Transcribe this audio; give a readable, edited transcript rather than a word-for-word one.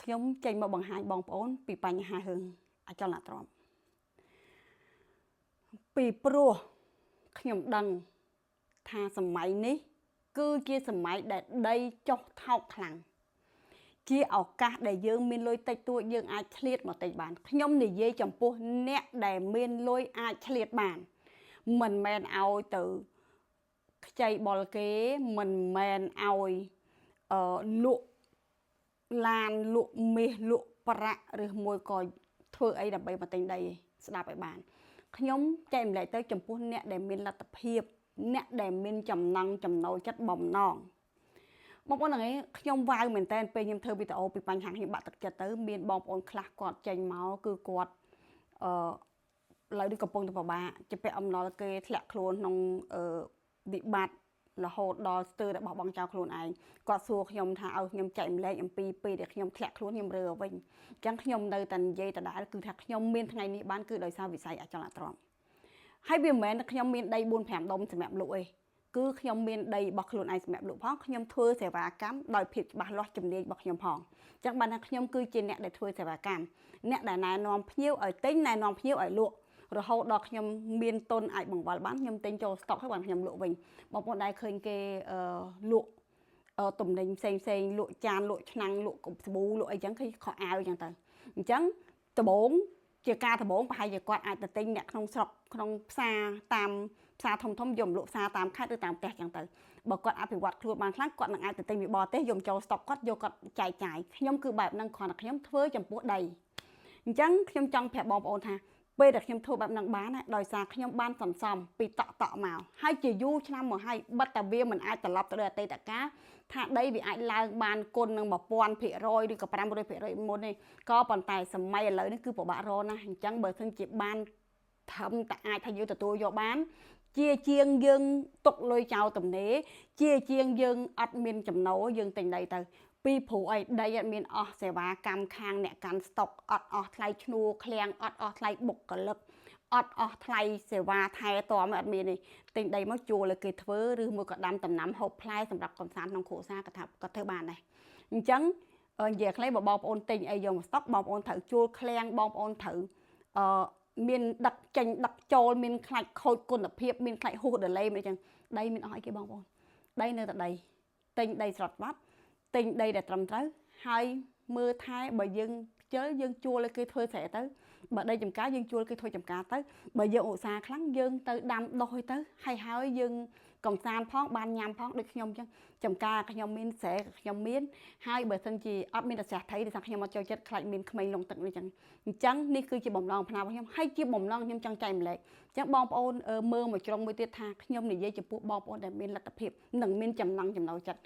ខ្ញុំចេញមកបង្ហាញបងប្អូនពីបញ្ហារឿងអចលនទ្រព្យពីព្រោះខ្ញុំដឹងថាសម័យនេះ គឺជាសម័យដែលដីចុះថោកខ្លាំងជាឱកាសដែលយើងមានលុយតិចតួចយើងអាចឆ្លៀតមកតិចបានខ្ញុំនិយាយចំពោះអ្នកដែលមានលុយអាចឆ្លៀតបានមិនមែនឲ្យទៅខ្ចីបុលគេមិនមែនឲ្យលក់ឡានលក់មាសលក់ប្រាក់ឬមួយក៏ធ្វើអីដើម្បីមកទិញដីឯងស្ដាប់ឲ្យបានខ្ញុំចែកម្លែកទៅចំពោះអ្នកដែលមានលទ្ធភាពអ្នកដែលមានចំណង់ចំណូលចិត្តបំណងបងប្អូនហ្នឹងឯងខ្ញុំវ៉ាវមែនតើពេលខ្ញុំធ្វើវីដេអូពីបញ្ហាខ្ញុំបាក់ទឹកចិត្តទៅមានបងប្អូនខ្លះគាត់ចេញមកគឺគាត់អឺឥឡូវនេះកំពុងតែពិបាកជាពាក់អំណុលគេធ្លាក់ខ្លួនក្នុងអឺវិបត្តិរហូតដល់ស្ទើរតែបោះបង់ចោលខ្លួនឯងគាត់សួរខ្ញុំថាឲ្យខ្ញុំចែកម្លែកអំពីពេលដែលខ្ញុំធ្លាក់ខ្លួនខ្ញុំរើវិញអញ្ចឹងខ្ញុំនៅតែនិយាយដដែលគឺថាខ្ញុំមានថ្ងៃនេះបានគឺដោយសារវិស័យអចលនទ្រព្យហើយវាមិនមែនខ្ញុំមានដី4 5ដុំសម្រាប់លក់ទេគឺខ្ញុំមានដីរបស់ខ្លួនឯងសម្រាប់លក់ផងខ្ញុំធ្វើសេវាកម្មដោយភាពច្បាស់លាស់ជំនាញរបស់ខ្ញុំផងអញ្ចឹងបានថាខ្ញុំគឺជាអ្នកដែលធ្វើសេវាកម្មអ្នកដែលណែនាំភ្ញៀវឲ្យទិញណែនាំភ្ញៀវឲ្យលក់រហូតដល់ខ្ញុំមានទុនអាចបង្វិលបានខ្ញុំទិញចូលស្តុកហើយបានខ្ញុំលក់វិញបងប្អូនដែលឃើញគេលក់ទំនិញផ្សេងផ្សេងលក់ចានលក់ឆ្នាំងលក់សាប៊ូលក់អីចឹងឃើញខោអាវចឹងទៅអញ្ចឹងដំបូងជាការដំបូងប្រហែលជាគាត់អាចទៅទិញអ្នកក្នុងស្រុកក្នុងផ្សារតាមផ្សារធំធំយកមកលក់ផ្សារតាមខេត្តឬតាមផ្ទះចឹងទៅបើគាត់អភិវឌ្ឍខ្លួនបានខ្លាំងគាត់នឹងអាចទៅទិញពីបរទេសយកចូលស្តុកគាត់យកគាត់ចែកចាយខ្ញុំគឺបែបហ្នឹងគ្រាន់តែខ្ញុំធ្វើចំពោះដីអញ្ចឹងខ្ញុំចង់ប្រាប់បងប្អូនថាពេលដែលខ្ញុំធ្វើបែបហ្នឹងបានដោយសារខ្ញុំបានសន្សំពីតក់តក់មកហើយជាយូរឆ្នាំមកហើយបិទតែវាមិនអាចត្រឡប់ទៅដល់អតីតកាលថាដីវាអាចឡើងបានគុណនឹង1000%ឬក៏500%មុននេះក៏ប៉ុន្តែសម័យឥឡូវនេះគឺពិបាករកណាស់អញ្ចឹងបើសិនជាបានត្រឹមតែអាចថាយើងទទួលយកបានជាជាងយើងទុកលុយចោលទំនេរជាជាងយើងអត់មានចំណូលយើងទិញដីទៅពីព្រោះអីដីអត់មានអស់សេវាកម្មខាងអ្នកកាន់ស្តុកអត់អស់ថ្លៃឈ្នួលឃ្លាំងអត់អស់ថ្លៃបុគ្គលិកអត់អស់ថ្លៃសេវាថែទាំអត់មានទេទិញដីមកជួលឲ្យគេធ្វើឬមួយក៏ដាំដំណាំហូបផ្លែសម្រាប់កំសាន្តក្នុងគ្រួសារក៏ថាក៏ធ្វើបានដែរអញ្ចឹងនិយាយខ្លីបើបងប្អូនទិញអីយកមកស្តុកបងប្អូនត្រូវជួលឃ្លាំងបងប្អូនត្រូវអឺមានដឹកចេញដឹកចូលមានខ្លាច់ខូចគុណភាពមានខ្លាច់ហួសដលេមានអញ្ចឹងដីមានអស់អីគេបងប្អូនដីនៅតែដីទិញដីស្រត់បាត់ទិញដីដែលត្រឹមត្រូវហើយមើលថែបើយើងខ្ជិលយើងជួលឲ្យគេធ្វើស្រែទៅបើដីចំការយើងជួលគេធ្វើចំការទៅបើយើងឧស្សាហ៍ខ្លាំងយើងទៅដាំដុះឲ្យទៅហើយហើយយើងកំសាន្តផងបានញ៉ាំផងដូចខ្ញុំអញ្ចឹងចំការខ្ញុំមានស្រែខ្ញុំមានហើយបើសិនជាអត់មានតែស្រះថៃដោយសារខ្ញុំអត់ចូលចិត្តខ្លាចមានក្មេងលងទឹកនេះអញ្ចឹងអញ្ចឹងនេះគឺជាបំណងផ្នែករបស់ខ្ញុំហើយជាបំណងខ្ញុំចង់ចែកម្លែកអញ្ចឹងបងប្អូនមើលមួយជ្រុងមួយទៀតថាខ្ញុំនិយាយចំពោះបងប្អូនដែលមានលទ្ធភាពនិងមានចំណង់ចំណូលចិត្ត